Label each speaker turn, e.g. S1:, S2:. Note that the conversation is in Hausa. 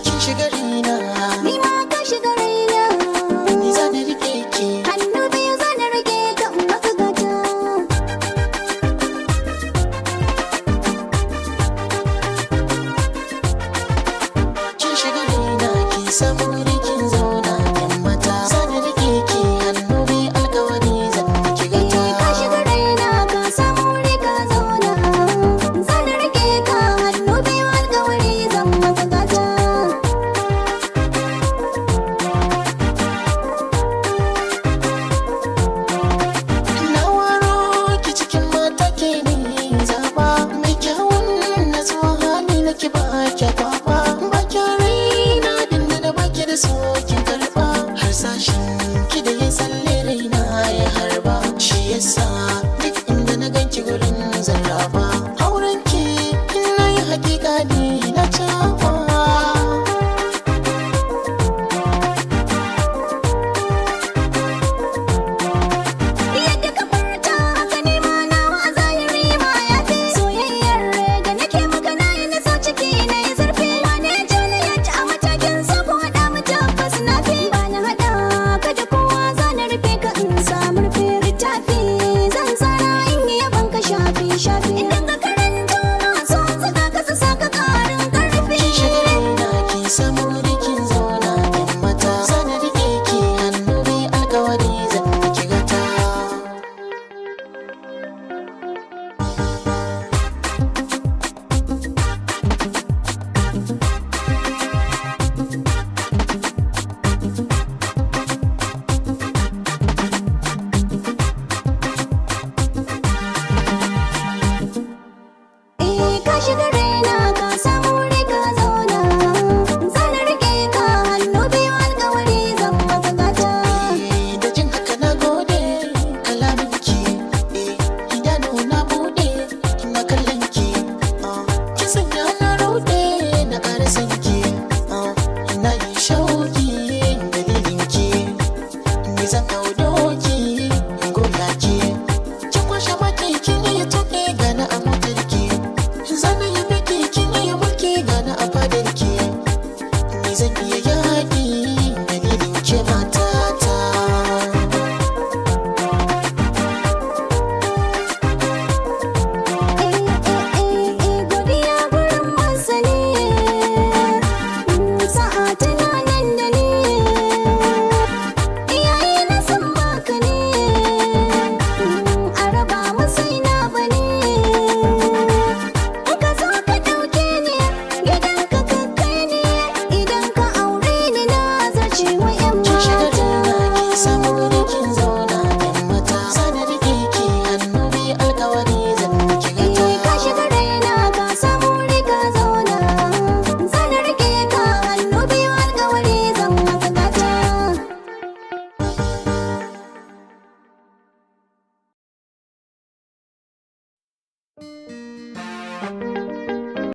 S1: Kin shiga raina.
S2: Ni ma ka shiga raina.
S1: Ni za na rike ki.
S2: Hannu biyu za na rike ka in maka gata.
S1: Kin shiga raina, kin samu wuri kin zauna. Yan mata, za na rike ki hannu biyu, alkawari zan miki gata.
S2: Eh, ka shiga raina, ka samu wuri ka zauna. Za na rike ka hannu biyu, alkawari zan maka gata.
S1: Na waro ki cikin mata, ke ni zaba. Mai kyawun natsuwa, hali na ki ba ki kwaba. Ba ki raina dinda da baki da so kin karba. Har sashin ki da ya tsalle raina ya harba. Shi yasa duk inda na ganki gurin zarraba. Auren ki in na yi hakika ni na caba.
S2: Yadda ka furta haka ne ma nawa a zahiri ma ya fi. Soyayyar da nake maka na yi na so ciki na yi zurfi. Wane Juliet a matakin so ku haɗa mu, tabbas na fi. Ba na haɗa ka da kowa, za na rufe ka in samu rufe. Littafi zan tsara in yi yaban ka shafi shafi. Idan ka karanto masu zuga ka su saka ƙarin ƙarfi.
S1: Kin shiga raina, kin samu wuri kin zauna. Yan mata, zan rike ki hannu biyu, alkawari zan miki gata.
S2: Eh, ka shiga